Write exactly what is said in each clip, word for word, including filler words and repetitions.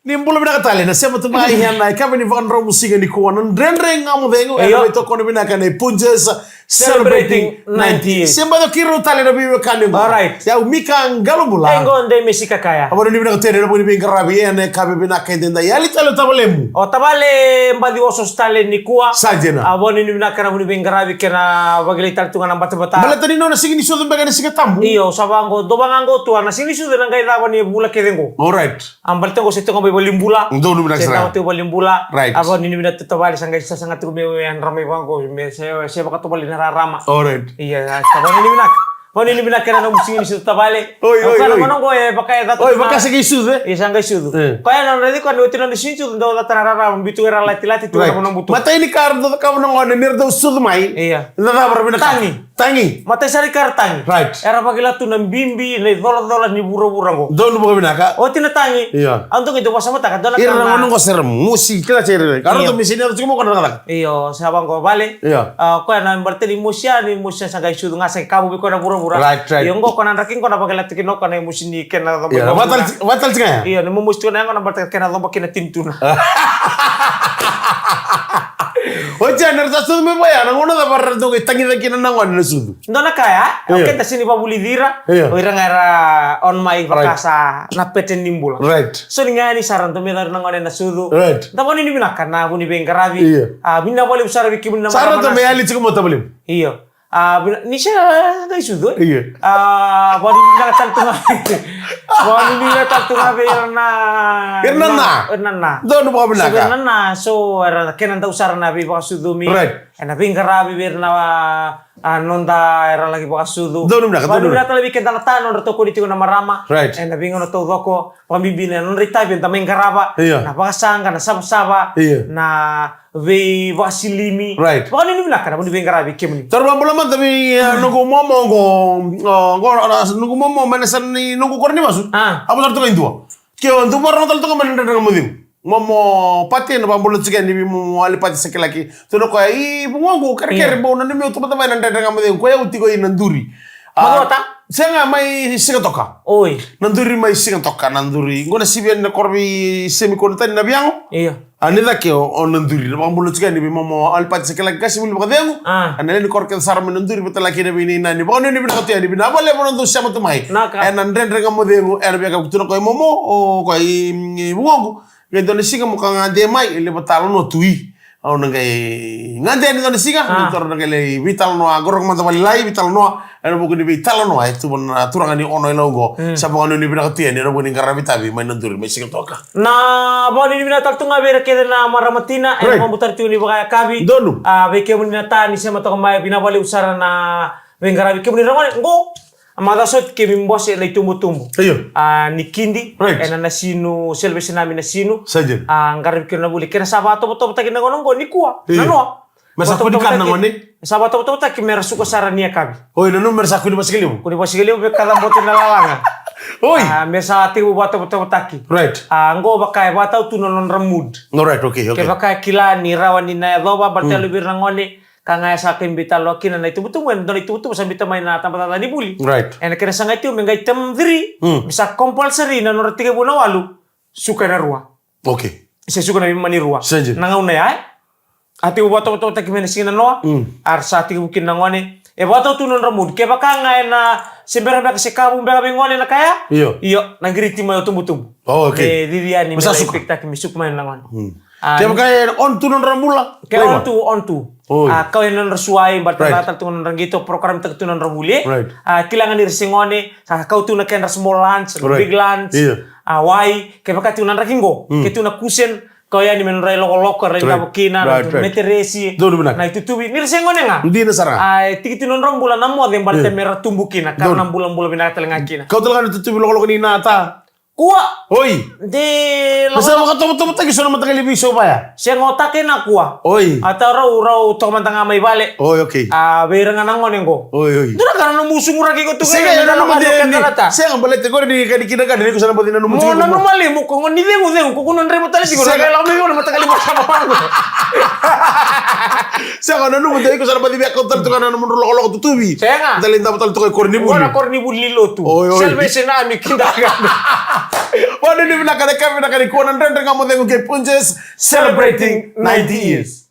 Ni bula vinaka tale na sema tu mai ena ikavi ni vakadromu siga nikua na Dredre Ga Mo Cegu. Io. Ena veitokoni vinaka nei Punjas Celebrating ninety years. Sema tu kei rau tale na veiwekani qo. Alright. Au Mika Qalobula. Qo Dei Mesika Kaya. Au vanuinui vinaka tu yani ena vuku ni veiqaravi ena ikavi vinaka edaidai. Yali tale o tavalemu. O tavale baci osooso tale nikua. Sa dina. Au vanuinui vinaka ena vuku ni veiqaravi kei na vakilai tale tu ga na batabata. Baleta ni nona siga ni sucu beka ena Siga Tabu. Io, sa vaqo, dua vaqo tu na siga ni sucu ena qai cava ni vula kece qo. Alright. A baleta qo se tiko mai valenibula. Donu vinaka sara. Se tiko valenibula. Right. A vanuinui vinaka tu tavale sa qai sasaga tiko me yadra mai vaqo me se, se vakatovolei na rarama. Alright. Ia, sa vanuinui vinaka. Vanuinui vinaka ena nomu siga ni sucu tavale. Oi, oi, oi. Koya na gauna qo e vaka e cata. Oi, vaka se qai sucu, e? Ia sa qai sucu. E. Koya na nona raici koya ni oti na nona siga ni sucu dau cata na rarama, biu tu era latilati tu na vanua butu. Matai ni ka era dau cakava na gone ni ra dau sucu mai. Ia. Na cava ra vinaka. Tagi. Tagi. Matai sara ni ka era tagi. Right. Era vakila tu na bibi, na icolacola ni vuravura qo. Donu vakavinaka. Oti na tagi. Ia. Au dau qai dau vakasamataka, dua na ka. Ira na gone qo se ra mosi, kila se ira. Ka rauta me sega ni yaco tiko mai o koya na cakacaka. Io, sa vaqo vale. Ia. A, koya na baleta ni mosi ya, ni mosi ya sa qai sucu ga, sa qai kavu vei koya na vuravura. Right, right. Io, qo koya na draki qo na vakila tiko kina o koya na mosi ni kena coba. Ia, vakatale tiko ga ya. Io, ni momosi tiko na yago na baleta kena coba kei na tinituna. Oti ya, ni ra sa sucu mai vaya, na gauna cava ra dau qai tagica kina na gone na sucu? Dua na ka ya, o keda sega ni vakavulici ira, o ira ga era on mai vaka sa na pattern ni bula. Right. So ni ga yani sara dau mai cari na gone na sucu. Right. Da vanuinui vinaka na vu ni veiqaravi. Io. A, vinaka vakalevu sara vei kemuni na marama. Sara dau mai yali tiko mo tavalevu. Io. A, vina, ni se qai sucu, e? Io. A, vanuinui vinaka tale tu ga. Vanuinui vinaka tale tu ga vei ira na, ira na na. Ira na na. Donu vakavinaka. So, ira na na, so, era kena dau sara na veivakasucumi. Right. Ena veiqaravi vei ira na, a, noda era laki vakasucu. Donu vinaka, donu vinaka. Vanuinui vinaka tale vei keda na ta, nodra tokoni tiko na marama. Right. Ena veigauna taucoko, vakabibi na nodra itavi eda mai qarava. Io. Na vakasaqa, na savasava, io, na veivakasilimi. Right. Vakanuinui vinaka na vu ni veiqaravi kemuni. Taro vakabula mada vei, e, noqu momo qo, o, qo, a, noqu momo mai na yasana ni noqu koro ni vasu. A. A, vakataro toka e dua. Ke o dau vakarorogo tale toka mai na Dredre Ga Mo Cegu. Momo Pati, na vakabula tiko yani vei momo Alipati Sakelaki. Tukuna o koya, i vugoqu, kerekere, bau nanumi au tu mada mai na Dredre Ga Mo Cegu. Koya au tiko i Naduri. A, Macuata? Sega, mai Sigatoka. Oi. Naduri mai Sigatoka, Naduri. Qo na sivi yani na koro vei Semi Konatani na Viago. Io. A, ni cake o, o Naduri, na vakabula tiko yani vei momo Alipati Sakelaki, qasenivuli vakacegu. A. A, na lewe ni koro kece sara mai Naduri, vata laki na vei nei nani. Vakanuinui vinaka tu yani, vinaka vakalevu na dau sema tu mai. Naka. Ena Dredre Ga Mo Cegu, ena via ka kutu na koya momo, o koya i, i vugoqu. Qai dua na siga mo ka gade mai, e levu talanoa tu i. Au na qai gade yani dua na siga, a, ni toro na qai lai veitalanoa, qoroka mada vakalailai, veitalanoa. Ena vuku ni veitalanoa e tu vua na turaga ni Ono-i-Lau qo. Mm. Sa vakanuinui vinaka tu yani ena vuku ni qaravi tavi mai Naduri, mai Sigatoka. Na vakanuinui vinaka tale tu ga vei ira kece na marama tina, right, ena vakabutara tiko ni vakayakavi. Donu. A, vei kemuni na ta ni sema toka mai, vinaka vakalevu sara na veiqaravi kemuni ragone qo. A, macawa sa oti keimami bose na itubutubu. Io. A, ni kidi, right, ena Nasinu, Salvation Army Nasinu. Sa dina. A, qaravi kina na vuli. Kena sa vakatovotovotaki na gauna qo nikua. Io. Na noa. Me sa kua ni kana na gone? Sa vakatovotovotaki me ra suka sara ni yakavi. Oi, nanuma me ra sa kua ni vasikalevu? Kua ni vasikalevu me kacabote na lalaga. Oi. A, me sa tekivu vakatovotovotaki. Right. A, qo vaka e vakatau tu na nodra mood. No, right, okay, okay. Kevaka e kila ni rawa ni na yacova, baleta, mm, yalo vei ira na gone, ka ga e sa keimami veitalanoa kina na itubutubu, ena dua na itubutubu sa biuta mai na tabacakacaka ni vuli. Right. Ena kena sagai tiko me qai term three, mm, me sa compulsory na nodra tekivu na walu, suka ena rua. Okay. Se suka na veimama ni rua. Sa dina. Na gauna ya, e? A tekivu vakatovotovotaki mai na siga na noa, mm, a ra sa tekivu kina na gone. E vakatau tu na nodra mood. Kevaka ga ena se bera beka se kavu beka vei gone na ka ya. Io. Io, na qiriti mai o tubutubu. Oh, okay. Me cici yani me sa suka. Lai pick taki me suka mai na gone. Mm. A, kevaka e on tu na nodra bula. Ke on tu, on tu. Oi. A, kau e na nodra suai, baleta, right, na tale tu na nodra qito, program taki tu na nodra vuli. Right. A, kila ga ni ra se gone, sa kau tu na kedra small lunch, right, big lunch. Io. A, wai, kevaka tu na draki qo, mm, ke tu na cushion, kau yani me nodra ilokoloko, right, right, davo kina, right, right, meteresi, donu vinaka, na itutuvi, ni ra se gone ga. Dina sara. A, e tiki tu na nodra bula na moce, baleta, io, me ra tubu kina, ka, donu, na bulabula vinaka tale ga kina. Kau tale ga na itutuvi lokoloko ni na ta. Kua. Oi. De la. Sa vakatovotovotaki so na mataqali veisau vaya. Sega, o ta kei na kua. Oi. A, tau rau, rau toka mada ga mai vale. Oi, okay. A, vei ira ga na gone qo. Oi, oi. Dua na ka na nomu suguraki iko tu. Sega, io, na nomu de ni. Sega, baleta qori ni ka ni kina ka ni ko sa na baci na nomu. Mo na nomu limu, ko ni cegu, cegu, ko na draiva tale tiko. Sega. Na lako mai vale mataqali vaya. Sega, na nomu de iko sa na baci via kau tale toka na nomu lokoloko tutuvi. Sega. Dali davo tale toka i koronivuli. Ko na koronivuli ni lotu. Oi, oi. Salvation Army kidaka. Vanuinui vinaka ena yakavi vinaka nikua na Dredre Ga Mo Cegu kei Punjas, celebrating ninety years.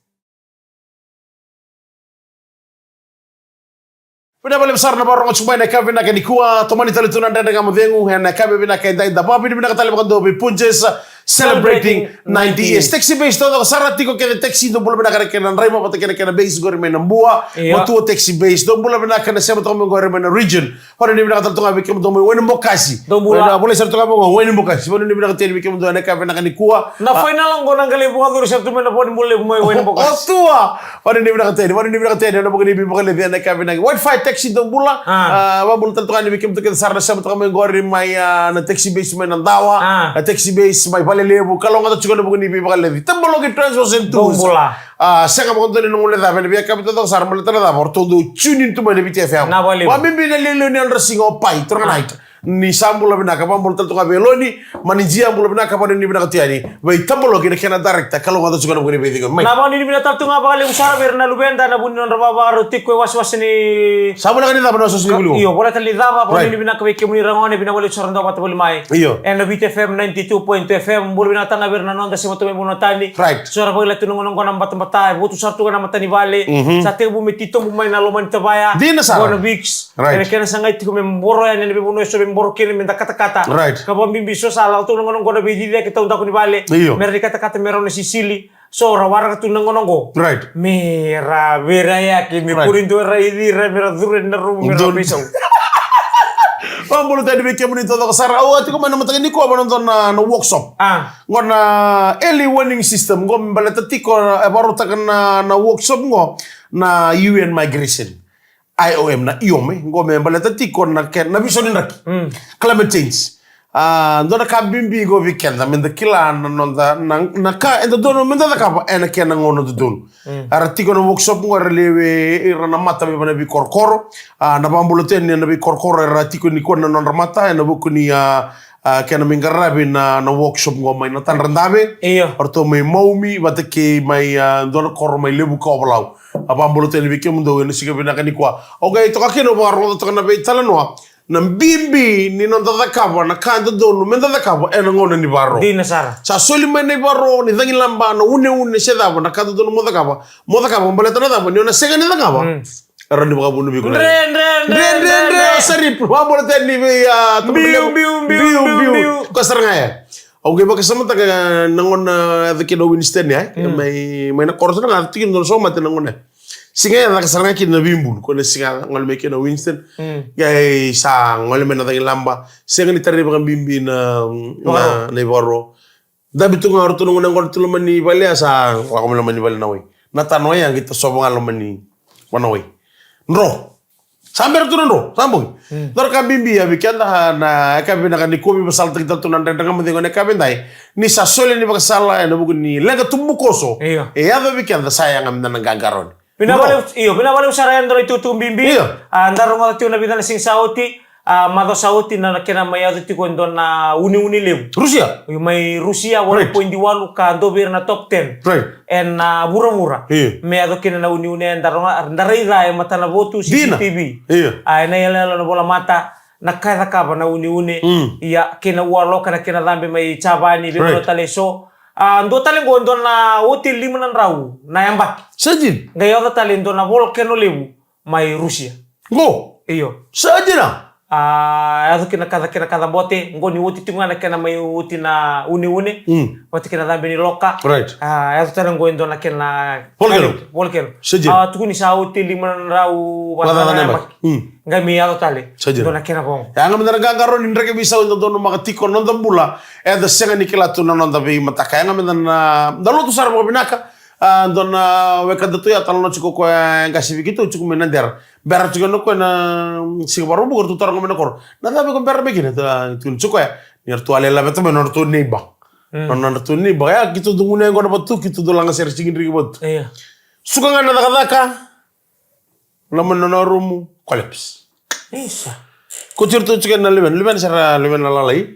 Vinaka vakalevu sara na vakarorogo tiko mai ena yakavi vinaka nikua, tomani tale tu na Dredre Ga Mo Cegu ena yakavi vinaka edai, da vakavinavinaka tale vakadua vei Punjas, celebrating ninety years. Taxi Base taucoko sara tiko kece, taxi, dou bula vinaka na kena draiva vata kei na kena base qori mai Nabua. Io. Matua Taxi Base, dou bula vinaka na sema toka mai qori mai na region. Vanuinui vinaka tale tu ga vei kemudou mai Wainibokasi. Dou bula. Ena volai sara tu ga mai Wainibokasi. Vanuinui vinaka tale vei kemudou ena yakavi vinaka nikua. Na final qo na qai lai vakacuru sara tu mai na vo ni bula levu mai Wainibokasi. Otua. Vanuinui vinaka tale, vanuinui vinaka tale ena vuku ni veivakaleci ena yakavi vinaka. Wi-Fi taxi, dou bula. Ah. Ah, vakabula tale tu ga yani vei kemudou kece sara na sema toka mai qori mai, ah, na Taxi Base mai Nadawa. Ah. Na Taxi Base mai Valelevu. Kalougata tiko ena vuku ni veivakaleci. Tabaloki Transport and Tours. Dou bula. Ah, sega vakadua ni noqu lecavi ena veiyakavi taucoko sara, baleta na cava, o ratou dau tune in tu mai na Viti F M. Na vale. Vakabibi na liuliu ni yadra siga o Pai, turaga na ita. Ni sa bula vinaka, vakabula tale tu ga vei Loni, Manidia, bula vinaka, vanuinui vinaka tu yani vei Tabaloki na kena director, kalougata tiko ena vuku ni veicegu mai. Na vanuinui vinaka tale tu ga vakalevu sara vei ira na luveda, na vu ni nodra vavakarau tiko e wasewase ni Sa voleka ni cava na wasewase ni vuli. Io, voleka ni cava, vanuinui vinaka vei kemuni ragone, vinaka vakalevu sara na dau vata voli mai. Io. Ena Viti F M ninety-two point two F M, bula vinaka tale ga vei ira na noda sema tu mai vanua tani. Right. So ra vakila tu na gauna oqo na batabata, e votu sara tu ga na matanivale. Mhm. Sa tekivu me titobu mai na loma ni tavaya. Dina sara. Qo na Vix. Right. Ena kena sagai tiko me boro yani ena veivanua eso me boro kina me da katakata. Right. Ka vakabibi so sa lako tu na gauna oqo na veiciciyaki taudaku ni vale. Io. Me ra ni katakata me rau na sisili. So ra waraka tu na gauna oqo. Right. Me ra veiraiyaki, me kuri dua ra ici ra, me ra curu ena rumu, me ra veisau. Vakabula tale yani vei kemuni taucoko sara. Au a tiko mai na mataka nikua, vanua na, na workshop. Ah. Qo na early warning system, qo me baleta tiko, e vakarautaka na, na workshop qo, na U N migration. I O M, na I O M, e, qo me baleta tiko na ke, na viso ni draki. Mm. Climate change. Ah, dua na ka bibi qo vei keda, me da kila na noda, na, na ka eda dodonu me da cakava ena kena gauna dodonu. Mm. Era tiko na workshop qo, era lewe, ira na mata mai vei na veikorokoro. Ah, na vakabula tu yani na veikorokoro, era tiko nikua na nodra mata ena vuku ni, ah, ah, kena mai qaravi na, na workshop qo mai na Tadra Dave. Io. O ratou mai Maumi, vata kei mai, ah, dua na koro mai Levuka, Ovalau. A vakabula tu yani vei kemudou ena siga vinaka nikua. Au qai toka kina, au vakarogoca toka na veitalanoa. Na bibi ni noda cakava na ka e dodonu me da cakava ena gauna ni varo. Dina sara. Sa soli mai na ivaro ni cagilaba, na uneune se cava, na ka dodonu mo cakava. Mo cakava, baleta na cava, ni o na sega ni cakava. Mm. Era ni vakavuna vei iko. Dre, dre, dre, dre, dre, dre, dre. O Saripu, vakabula tu yani vei, ah, biu, biu, biu, biu, biu. Ko sara ga ya. Au qai vakasamataka na gauna yaco kina o Winston, e? Mm. Mai, mai na koro sara ga, tiko dua na somate na gauna. Siga ya caka sara ga kina na veibulu, ko na siga gole mai kina o Winston. Mm. Qai sa gole mai na cagilaba. Sega ni tarai vakabibi na, na, na ivaro. Dabe tu ga o ratou na gauna qo tu loma ni vale, ya sa lako mai loma ni vale na wai. Na tanoa ya qai tasova ga loma ni vanua wai. Dro. Sa bera tu na dro, sa bogi. Mm. Dua na ka bibi ya vei keda na yakavi vinaka nikua, veivasalataki tale tu na Dredre Ga Mo Cegu ena yakavi edai. Ni sa soli ni vakasala ena vuku ni leqa tubukoso. Io. E yaco vei keda sa yaga me da na qaqarauni. Vinaka vakalevu, io, vinaka vakalevu sara, e dua na itukutuku bibi. Io. A, da rogoca tiko na vica na siga sa oti, a, macawa sa oti na, na kena mai yaco tiko e dua na uneune levu. Rusia? Io, mai Rusia, right, walu poidi walu ka dua vei ira na top ten. Right. Ena, a, vuravura. Io. Me yaco kina na uneune, da rogoca, da raica e matanavotu, dina. C C T V. Io. A, ena iyaloyalo na volamata, na ka e cakava na uneune. Mm. Ia, kei na ualoka na kena cabe mai Japani, vei, right, vanua tale eso. A, dua tale qo, dua na oti lima na drau na yabaki. Sa dina. Qai yaco tale e dua na volcano levu mai Rusia. Qo? Io. Sa dina. A, yaco kina kaca, kena kaca bote, qo ni oti tiko ga na kena mai oti na uneune. Mm. Oti kena cabe ni loka. Right. A, yaco tale qo e dua na kena volcano. Volcano. Sa dina. A, tukuni sa oti lima na drau vakacaca na yabaki. Mm. Qai mai yaco tale. Sa dina. Dua na kena vogo. Yaga me da na qaqarauni, draki veisau, da donumaka tiko na noda bula. Eda sega ni kila tu na noda veimataka. Yaga me da na, da lotu sara vakavinaka. A, dua na wekada tu ya, talanoa tiko o koya, e qase vei keitou tiko mai Nadera. Bera tiko na koya na, mm, siga Vakaraubuka, ratou tara ga mai na koro. Na cava iko bera mai kina? Tukuna tiko o koya ni ratou a lai laveta mai na nodratou neighbor. Mm. Na nodratou neighbor. Ya, keitou dau gunu yaqona vata tu, keitou dau lagasere sigidriki vata tu. Io. Suka ga na cakacaka. Loma ni nona rumu, collapse. Isa. Kauti iratou tiko na luvena, luvena sara, luvena lalai.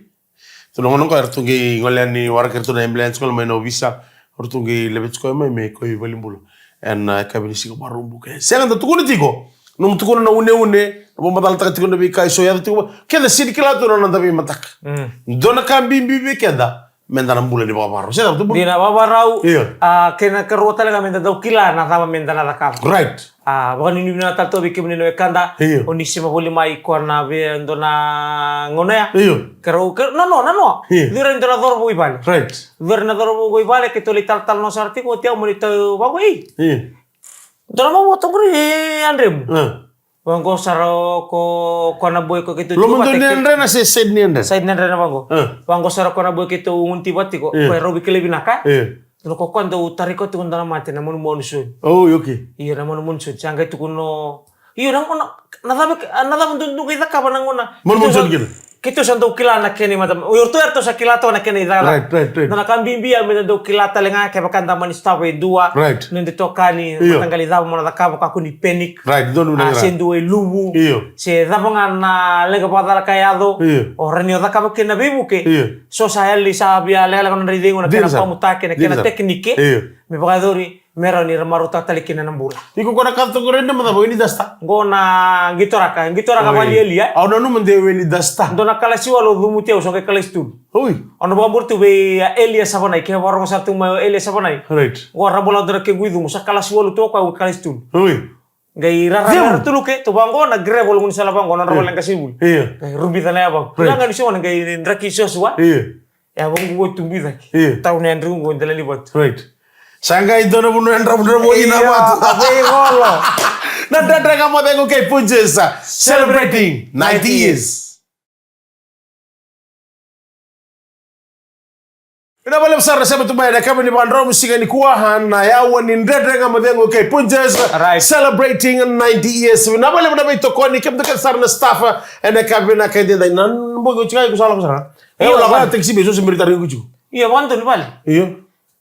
Tu na gauna qo eratou qai gole yani, waraki iratou na ambulance, gole mai na ovisa. Eratou qai laveti koya mai, me koya i valenibula. Ena, a, yakavi ni siga Vakaraubuka. Sega, da tukuna tiko. Nomu tukuna na uneune, Vamacalataka tiko na veika eso yaco tiko. Keda sini kila tu na noda veimataka. Mm. Dua na ka bibi vei keda, meda na bula ni vakavakarau. Se cava tu bula? Dina, vakavakarau. Io. A, kena karua tale ga meda dau kila na cava meda na cakava. Right. A, vakanuinui vinaka tale tu vei kemuni na wekada. Io. O ni sema voli mai ko na vei dua na gauna ya. Io. Keirau, ke, na noa, na noa. Io. Curu e dua na cauravou i vale. Right. Curu na cauravou i vale, keitou lai talatala noa sara tiko, oti au mani tau vaqo, ei. Io. Dua na mavoto qori, e, a dremu. A. Vaqo sara o ko, ko na boy ko keitou. Loma dua ni yadrena se side ni yadrena? Side ni yadrena vaqo. A. Vaqo sara ko na boy keitou gunu tiva tiko. Io. Ko e rau veikilai vinaka. Io. Dua ko koya dau tarai koya tiko dua na mate na manumanu soni. Oh, okay. Io, na manumanu soni. Sa qai tukuna o, io, na gauna, na cava, na cava dau, dau qai cakava na gauna. Manumanu soni kina. Keitou sa dau kila na kena i mata. O iratou, eratou sa kila toka na kena i cala. Right, right, right. Dua na ka bibi ya meda dau kila tale ga kevaka da mani sotava e dua. Right. Noda itokani, io, mataqali cava mo na cakava, kakua ni panic. Right, donu na. A, se dua e luvu. Io. Se cava ga na leqa vakacala ka yaco. Io. O rawa ni o cakava kina na veivuke. Io. So sa yali sa via lekaleka na nodra icegu na kena pamutaki, na kena tekinike. Io. Me vakayacori me rawa ni ra marautaka tale kina na bula. Iko ko na ka toka rai na macawa, weni dasta. Qo na qitoraka, qitoraka valialia. Au nanuma de weni dasta. Dua na kalasi walu au cumuti au, sa qai kalasi tolu. Oi. Au na vakabura tu vei a Elia Savanai, ke vakarogo sara tu mai o Elia Savanai. Right. Qo a rabola dua na kequ icumu, sa kalasi walu tu o koya, au kalasi tolu. Oi. Qai rara, rara tuluke, tu vaqo na gravel, gunu sala vaqo, na rawa leqa sivuli. Io. Qai rubica na yavaqu. Right. Laga ni sogona qai draki Joshua. Io. Yavaqu qo tubu i cake. Io. Tau na yadriqu qo dela ni vatu. Right. Sa qai dua na vanua e dravudravua ina vatu. Io, a vei golo. Na Dredre Ga Mo Cegu kei Punjas. Celebrating ninety years. Vinaka vakalevu sara na sema tu mai ena yakavi ni vakadromu siga nikua, na yawa ni Dredre Ga Mo Cegu kei Punjas. Right. Celebrating ninety years. Vinaka vakalevu na veitokoni, kemudou kece sara na staff ena yakavi vinaka edaidai. Na bogi oti ga iko sa lako sara. Io, au lako vale. Taxi base, o se meri tara iko tiko. Io, vakadonu vale. Io.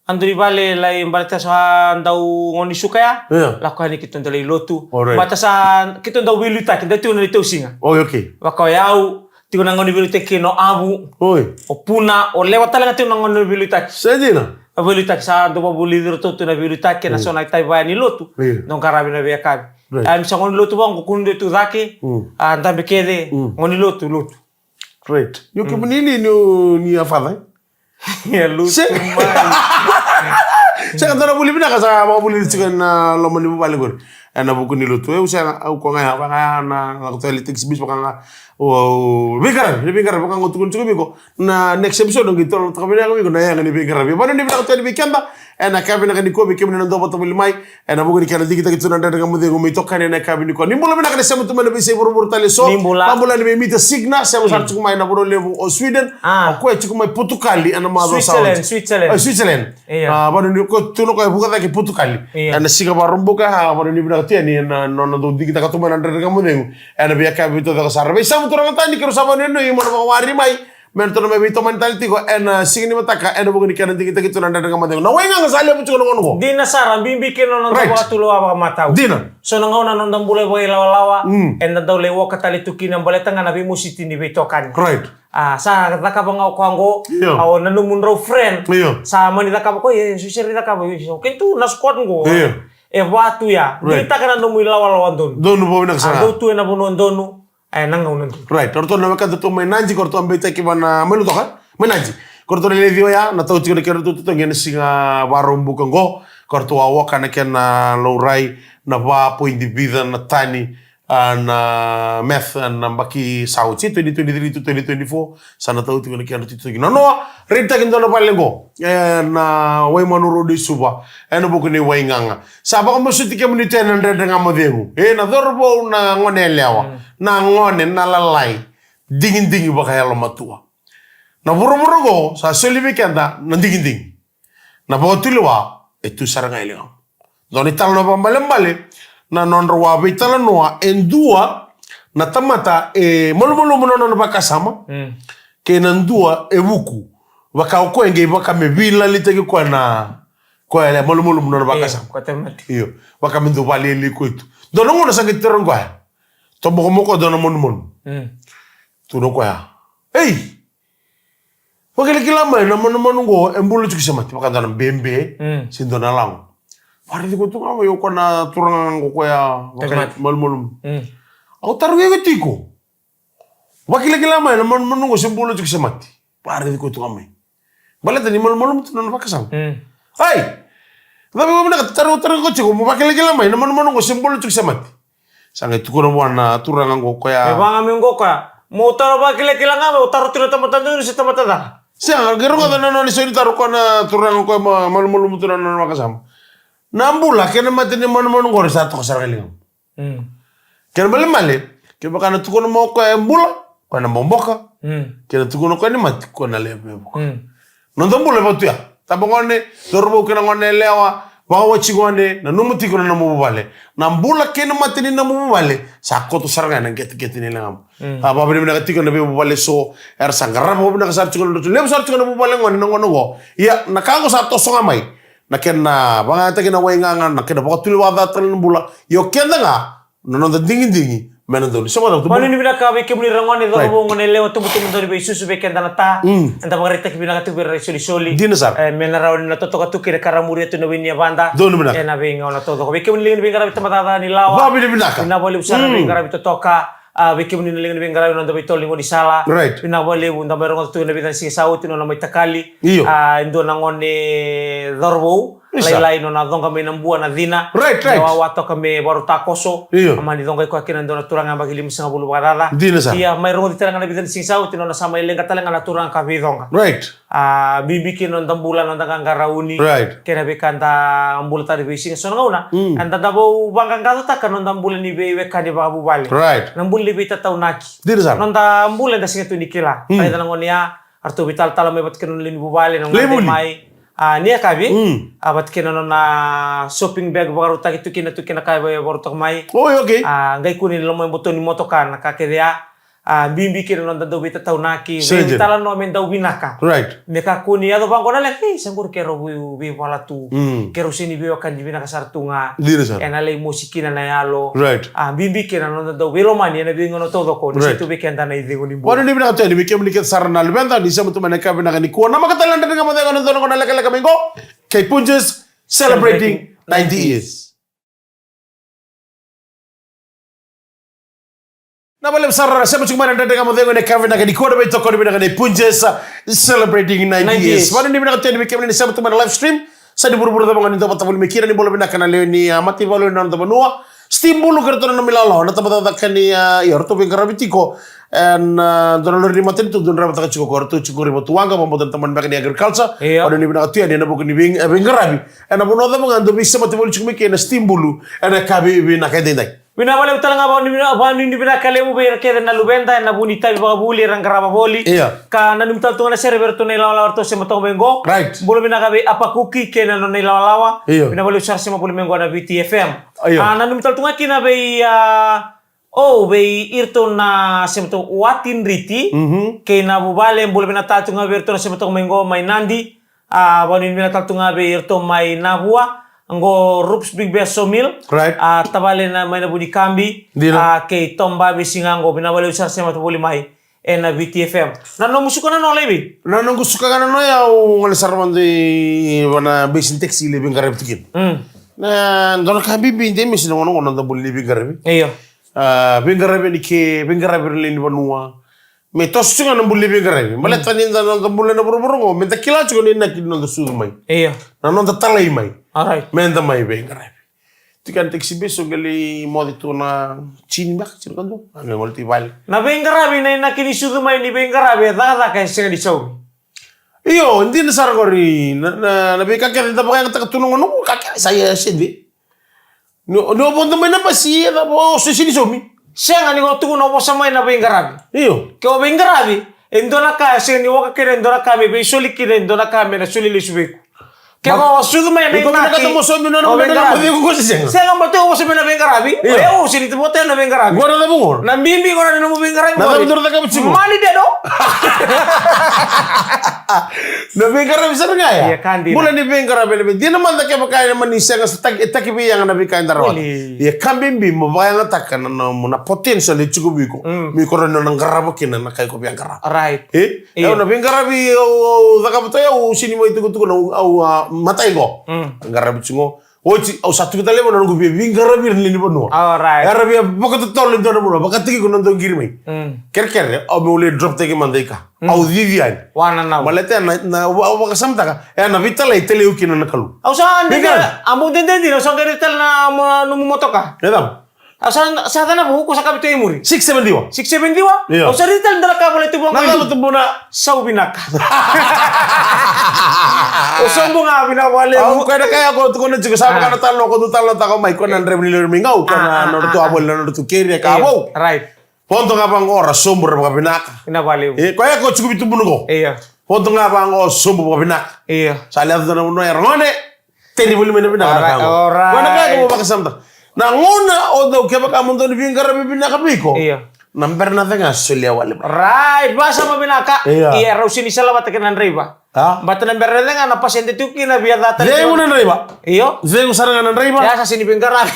Adu i vale lai baleta sa dau gauna ni suka ya. Io. Lako yani keitou dau lai lotu. Alright. Baleta sa keitou dau veiliutaki, dau tiko na neitou siga. Oi, okay. Vaka o yau, tiko na gauna ni veiliutaki kei na o Avu. Oi. O Puna, o Lewa tale ga tiko na gauna ni veiliutaki. Sa dina? A veiliutaki sa dau vakavulici iratou tu na veiliutaki, na so na itavi vaya ni lotu. Io. Dau qaravi na veiyakavi. Right. A, me sa gauna ni lotu vaqo, kunu dua tu cake. Mm. A, dabe kece. Mm. Gauna ni lotu, lotu. Right. Io, kemuni ni, ni, ni a father, e? Ia, lutu mai. Sega, dua na vuli vinaka sa vakavuli tiko ena loma ni vuvale qori. Ena vuku ni lotu. Eu sega, au ko ga ya, vaka ga na, na koto ele taxi base, vaka ga, o, o, veiqaravi, ni veiqaravi, vaka ga au tukuna tiko vei iko. Na next episode, au qai tolotaka vinaka vei iko na yaga ni veiqaravi. Vakanuinui vinaka tu yani vei keda, ena yakavi vinaka nikua vei kemuni na dau vata voli mai. Ena vuku ni kena digitaki tu na Dredre Ga Mo Cegu me itokani ena yakavi nikua. Ni bula vinaka na sema tu mai na veiyasai vuravura tale eso. Ni bula. Vakabula yani vei Mita Signa, sema sara tiko mai na vanua levu o Sweden. Ah. O koya tiko mai Potukali ena macawa sa oti. Switzerland, Switzerland. Ah, Switzerland. Io. Ah, vakanuinui ko tu na koya vuka cake Potukali. Io. Ena siga Vakaraubuka, ah, vakanuinui vinaka tu yani ena nona dau digitaka tu mai na Dredre Ga Mo Cegu. Ena veiyakavi taucoko sara. Veisau turaga tani, keirau sa vakanuinui mo na vakawari mai. Me ratou na mai veitomani tale tiko ena siga ni mataka, ena vuku ni kena digitaki tu na Dredre Ga Mo Cegu. Na waigaga sa levu tiko na gauna qo. Dina sara, bibi kina na noda vakatulewa vakamatau. Dina. So na gauna na noda bula e vakailawalawa, eda dau lai oka tale tu kina baleta ga na veimositi ni veitokani. Right. A, sa cakava ga o koya qo, a, o na nomudrau friend. Io. Sa mani cakava ko, e, so sere cakava, e, so keitou na squad qo. Io. E vatu ya. Right. Digitaka na nomu ilawalawa donu. Donu, vakavinaka sara. A, dou tu ena vanua donu. E, na gauna donu. Right. O ratou na wekada tu mai Nadi, ko ratou a beitaki vana, mai Lautoka, mai Nadi. Ko ratou na lewe ciwa ya, na tau tiko na kedratou totogi ena siga Vakaraubuka qo. Ko ratou a oka na kena laurai, na va point vica na tani, a, na meth, a, na yabaki sa oti, twenty twenty-three to twenty twenty-four. Sa na tau tiko na kedratou totogi. Nanoa, raitaki dua na vale qo. E, na Waimanu Road e Suva. Ena vuku ni waigaga. Sa vakamasuti kemuni tu ena Dredre Ga Mo Cegu. E, na cauravou, na gone yalewa. Mm. Na gone, na lalai. Digidigi vakayalomatua. Na vuravura qo, sa soli vei keda na digidigi. Na vakatulewa, e tu sara ga e ligamu. Dua na italanoa vakaibalebale, na nodrau a veitalanoa e dua na tamata e malumalumu na nona vakasama, mm, kei na dua e vuku. Vaka o koya e qai vaka me veilalitaki koya na, koya e malumalumu na nona vakasama. Io, koya tamata. Io, vaka me dau valiali koya tu. Dua na gauna sa qai tara o koya. Toboka mai o koya dua na manumanu. Mm. Tukuna o koya. Ei! Vakilakila mai na manumanu qo e bula tiko se mate, vaka dua na bebe, mm, se dua na lago. Vakaraici koya tu ga mai o koya na turaga qo koya, vaka malumalumu. Mm. Au tarogi iko tiko. Vakilakila mai na manumanu qo se bula tiko se mate. Varaici koya tu ga mai. Baleta ni malumalumu tu na nona vakasama. Mm. Ai! Cava vinaka, tarogi, tarogi iko tiko, mo vakilakila mai na manumanu qo se bula tiko se mate. Sa qai tukuna vua na turaga qo koya. E vaga me qo koya. Mo taro vakilakila ga, mo taro tu na tamata donu se tamata ca. Sega, qai rogoca na nona isau ni taro koya na turaga koya ma-, malumalumu tu na nona vakasama. Na bula kei na mate ni manumanu qori sa toka sara ga i ligamu. Mm. Kena ibalebale, kevaka na tukuna mai o koya e bula, koya na boboka. Mm. Kena tukuna o koya ni mate, koya na lewe vuqa. Mm. Noda bula e vaka tu ya. Tabagone, cauravou kei na gone yalewa, vakawati gone, nanuma tiko na nomu vuvale. Na bula kei na mate ni nomu vuvale, sa koto sara ga ena qeteqete ni ligamu. Mm. A, vakavinavinaka tiko na veivuvale eso, era sa qarava vakavinaka sara tiko na nodratou, levu sara tiko na vuvale gone na gauna oqo. Ia, na ka oqo sa toso ga mai. Na kena vakayagataki na wai gaga, na kena vakatulewa ca tale na bula. Io keda ga, na noda digidigi me na donu. Sa vakacavutu. Vanuinui vinaka vei kemuni ra gone, cauravou, gone yalewa, tubutubu, dau ni veisusu vei keda na ta. Mm. Eda vakaraitaki vinaka tiko vei ira na isolisoli. Dina sara. E, me na rawa ni na totoka tu kei na ka ra muria tu na wai ni yavada. Donu vinaka. Ena veigauna taucoko. Vei kemuni liga ni veiqaravi tabacakacaka ni lawa. Vakavinavinaka. Vinaka vakalevu sara na veiqaravi totoka. A, vei kemuni na liga ni veiqaravi na noda veitolo ni gaunisala. Right. Vinaka vakalevu, da mai rogoca tu ena vica na siga sa oti na nona mai takali. Io. A, e dua na gone cauravou. Isa. Lailai nona coqa mai Nabua na cina. Right, right. Na wawa toka me vakarau takoso. Io. A mani coqai koya kina e dua na turaga yabaki limasagavulu vakacaca. Dina sara. Ia, mai rogoci tale ga na vica na siga sa oti na nona sa mai leqa tale ga na turaga ka veicoqa. Right. A, bibi kina noda bula, noda qaqarauni. Right. Kei na veika da bula tale veisiga so na gauna. Mm. Eda dau vaqaqacotaka noda bula ni veiwekani vakavuvale. Right. Na bula ni veitataunaki. Dina sara. Noda bula eda sega tu ni kila. Mm. Raica na gone ya, a ratou veitalatala mai vata kei na nona lewe ni vuvale, na gone mai. A, ni yakavi. Mm. A, vata kei na nona shopping bag vakarautaki tu kina, tu kina ka e vakarautaka mai. Oi, okay. A, qai kune ni loma i boto ni motoka, na ka kece ya. A, bibi kina noda dau veitataunaki, sega, veitalanoa me dau vinaka. Right. Me kakua ni yaco vaqo na leqa, ei, sa qori keirau vei, veivala tu. Mm. Keirau sega ni veiwekani vinaka sara tu ga. Dina sara. Ena lai mosi kina na yalo. Right. A, bibi kina noda dau veilomani ena veigauna taucoko, ni, right, se tu vei keda na icegu ni bula. Vanuinui vinaka tu yani vei kemuni kece sara na luveda ni sema tu mai na ka vinaka nikua. Namaka tale na Dredre Ga Mo Cegu ena dua na gauna lekaleka mai qo. Kei Punjas, celebrating ninety years. Na vale sara, sema tiko mai na Dredre Ga Mo Cegu ena ka vinaka nikua, na veitokoni vinaka nei Punjas, celebrating ninety years. Ninety years. Vanuinui vinaka tu yani vei kemuni ni sema tu mai na live stream. Sa ni vuravura cava ga ni dau vata voli mai kina, ni bula vinaka na lewe ni, a, mataivalu ena noda vanua. Steve Bulu kei ratou na nomu ilawalawa, na tabacakacaka ni, a, io, ratou veiqaravi tiko. Ena, a, dua na lori ni matanitu, dua na ravataka tiko ko ratou tiko qori Vatuwaqa, vakabauta na tabana beka ni agriculture. Io. Vanuinui vinaka tu yani ena vuku ni vei, e, veiqaravi. Ena vanua cava ga dau veisemati voli tiko mai kei na Steve Bulu ena ka vei, vinaka edaidai. Vinaka vakalevu tale ga, vanuinui, vanuinui vinaka levu vei ira kece na luveda ena vuku ni itavi vakavuli era qarava voli. Io. Ka nanumi tale tu ga na sere vei iratou na ilawalawa eratou sema toka mai qo. Right. Bula vinaka vei Apakuki kei na nona ilawalawa. Io. Vinaka vakalevu sara sema voli mai qo na V T F M. Io. A, nanumi tale tu ga kina vei, a, o, vei iratou na sema toka Watinriti. Mhm. Kei na vuvale, bula vinaka tale tu ga vei iratou na sema toka mai qo mai Nadi. A, vanuinui vinaka tale tu ga vei iratou mai Navua, qo Rups Big Bear Sawmill. Right. A, tavale na mai na Vunikabi. Dina. A, kei Tom Bavi Sigago, vinaka vakalevu sara sema tu voli mai ena V T F M. Na nomu suka na no laivi? Na noqu suka ga na no ya, au gole sara vata i vana basin taxi lai veiqaravi tu kina. Mm. Na dua na ka bibi de me sina gona gona da bula ni veiqaravi. Io. A, veiqaravi ni ke, veiqaravi ira lai ni vanua. Me toso tiko ga na bula ni veiqaravi. Baleta ni da, noda bula ena vuravura oqo, meda kila tiko na inaki ni noda sucu mai. Io. Na noda talai mai. Alright. Meda mai veiqaravi. Tiko na taxi base, o qai lai moce tu na tini beka, tini ka dua. A qai gole tu i vale. Na veiqaravi, na inaki ni sucu mai ni veiqaravi, e cakacaka e sega ni saumi. Io, dina sara qori, na, na, na veika kece da vakayagataka tu na gauna oqo, ka kece sa ia sede. Ni, ni o vodo mai na basi, e cava o sega ni saumi? Sega ni o tukuna o vosa mai na veiqaravi. Io. Ke o veiqaravi, e dua na ka e sega ni oka kina e dua na ka me veisoli kina e dua na ka me na soli lesu vei iko. Ke o sucu mai na inaki, o veiqaravi. Sega, baleta o vosa mai na veiqaravi. Io. O yau sega ni vosa mai na veiqaravi. Qo na cava qo? Na bibi qo na nomu veiqaravi. Na cava dou cakava tiko? Mani dedo. Na veiqaravi sara ga ya. Ia, ka dina. Bula ni veiqaravi, na vei-, dina mada kevaka e na mani sega, sa taki, e taki vei yaga na veika eda rawata. Ia, ka bibi mo vakayagataka na, na, na potential e tiko vei iko. Mm. Me iko rawa ni na qarava kina na ka iko via qarava. Right. E? Io. Io, na veiqaravi au, au cakava tu, au sega ni mai tukutuku na au, au, a, matai qo. Mm. Qaravi tiko. Oti, au sa tuku tale mai na noqu via veiqaravi ira na lewe ni vanua. Alright. Era via vakatotolo e dua na vanua, vakataki iko na dau qiri mai. Mm. Kerekere, au meu lai drop taki mada i ka. Mm. Au cici yani. Wana nau. Baleta na, na, au vakasamataka, e na veitalai tale au kina na Kalou. Au sa dede, a bau dede dina, au sa qai tale na mo-, nomu motoka. E cava? Au sa, sa cana vuku sa kavi tu i muri. Six seven diwa. Six seven diwa? Io. Au sa rita tale dala ka vale tu vanga. Na cava tu buna? Sau vinaka. Au sa bunga vinaka vale. Au koya na kaya ko tu kona tiko sa vaka na talo ko tu talo tako mai ko na dreve ni lori mi ngau ko na nodratou a vale na nodratou keri ka vou. Right. Podo ga vaqo ra sobu ra vakavinaka. Ina vale. E, koya ko tiko vitu bunu ko. Ia. Podo ga vaqo sobu vakavinaka. Ia. Sa le atu na muno era gone. Teni voli mai na vinaka na ka. Alright, alright. Koya na ka ko vakasamata. Na gauna o dau kevaka mo dau ni veiqaravi vinaka vei iko. Ia. Na bera na cega solia wale mai. Right, vasa ma vinaka. Ia. Ia, rau sini sala vata kei na draiva. A? Bata na bera na cega na pasede tu kina via cata. Cegu na draiva. Io. Cegu sara ga na draiva. Ia, sa sini veiqaravi.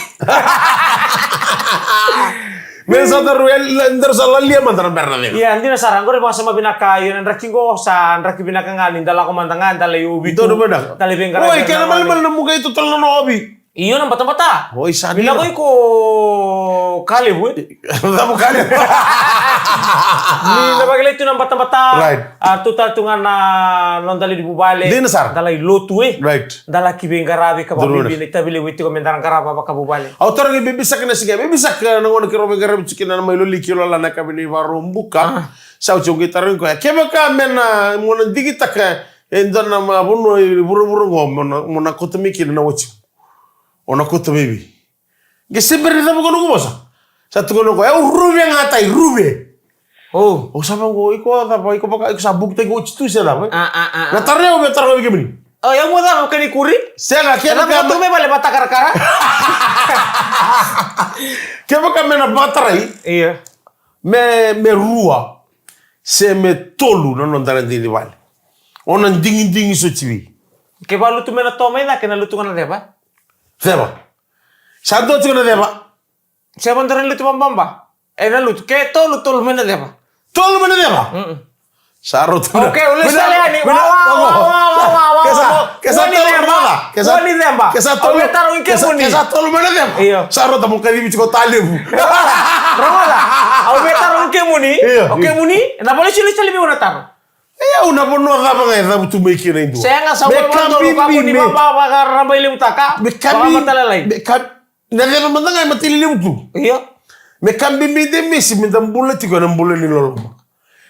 Me sa daru, e, daru sa lalia mada na bera na cega. Ia, dina sara, qori vakasama vinaka, ia na draki qo, sa draki vinaka ga, ni da lako mada ga, da lai ovi tu. Donu vinaka. Da lai veiqaravi. Oi, kena malimali na muka i totolo na ovi. Io, na batabata. Oi, sa dina. Vinaka iko ka levu, e? Cava ka levu? Ni da vakilai tu na batabata. Right. A, tu tale tu ga na noda lewe ni vuvale. Dina sara. Da lai lotu, e. Right. Da laki veiqaravi ka vakabibi na itavi levu e tiko me da qarava vakavuvale. Au tarogi Baby Shark na siga, Baby Shark, na gauna keirau veiqaravi tiko kina na mai loli kilo la na kavi ni varo buka. A. Sa oti au qai tarogi koya. Kevaka me na, mo na digitaka e dua na vanua e vuravura qo, mo na, mo na kauta mai kina na wati. O na kauta mai vei? Qai se bera ni cava ko noqu vosa. Sa tukuna o koya, au ruve ga tai, ruve. O. O sa vaqo, iko cava, iko vaka, iko sa bukitaki oti tu se cava, e? A, a, a, a. Na taro au via taro vei kemuni. O, ia mo cava ka ni kuri? Sega, kevaka me, tu me vale vata karakara. Kevaka me na vakatarai. Ia. Me, me rua. Se me tolu na noda na dini vale. O na digidigi soti vei. Ke valutu me na to mai cake na lutu ga na ceva. Ceva. Sa dua tiko na ceva. Se vadra na lutu vababa. E na lutu. Ke tolu, tolu mai na ceva. Tolu mai na ceva? Mm-mm. Sa rauta. Okay, ule sale yani. Wa, wa, wa. Ke sa, ke sa tolu mai na ceva. Ke sa tolu. Ke sa tolu mai na ceva. Io. Sa rauta mo kacivi tiko talevu. Rogoca. Au via taro kemuni. Io. O kemuni. Na vale sili sali mi una taro. E, au na vanua cava ga e cavutu mai kina e dua. Sega, sa me ka bibi, me vakabibi, me vakabakarabailevu taka. Me ka bibi, me ka, na ceva mada ga e matailevu tu. Io. Me ka bibi de mesi me da bula tiko ena bula ni loloma.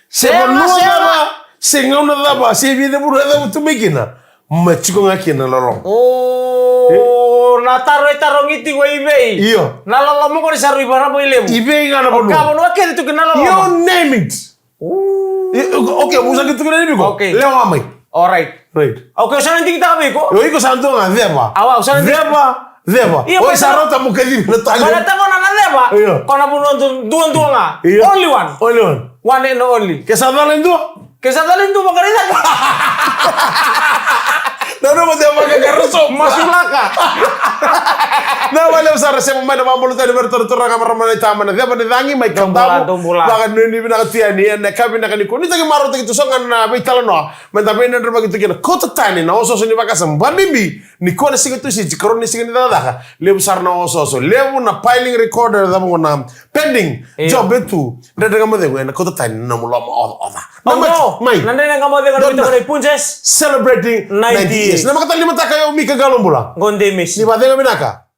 Se vanua cava, se gauna cava, se vica vuna e cavutu mai kina, ma tiko ga kina na loloma. O, na taro e tarogi tiko i vei? Io. Na loloma qori sa rui vakarabailevu. I vei ga na vanua? O ka vanua kece tu kina na loloma. You name it. Ooh. E, okay, au sa qai tukuna yani vei iko. Okay. Lewa mai. Alright. Right. Okay, au sa na digitaka vei iko. Io, iko sa dua ga ceva. Awa, au sa na digi- Ceva, ceva. Io, oi, sa rauta mo kacivi na talevu. Baleta gona na ceva. Io. Ko na vanua duadua ga. Io. Only one. Only one. One and only. Ke sa cala e dua? Ke sa cala e dua, vakarai cake. Nanuma de vakakaraso. Masulaka. Na vale sara sema mai na vabolo tani vere toro toro ga marama na itama na ceva ni cagi mai Kaudau. Dou bula, dou bula. Vakanuinui vinaka tu yani ena ka vinaka ni ko ni taki marautaki tu so ga na veitalanoa. Mai da veinadra vaki tu kina kota tani na osooso ni vakasama vabibi ni ko na siga tu siti karua ni siga ni cakacaka. Levu sara na osooso. Levu na piling recorder cava gona pending. Io. Job e tu. Dredre ga mo cegu ena kota tani na nomu loma oca oca. Mai. Na dredre ga mo cegu na vita kona i Punjas. Celebrating ninety years. Na makatali mataka yo Mika Galo bula. Gode mesi. Ni vacega vinaka.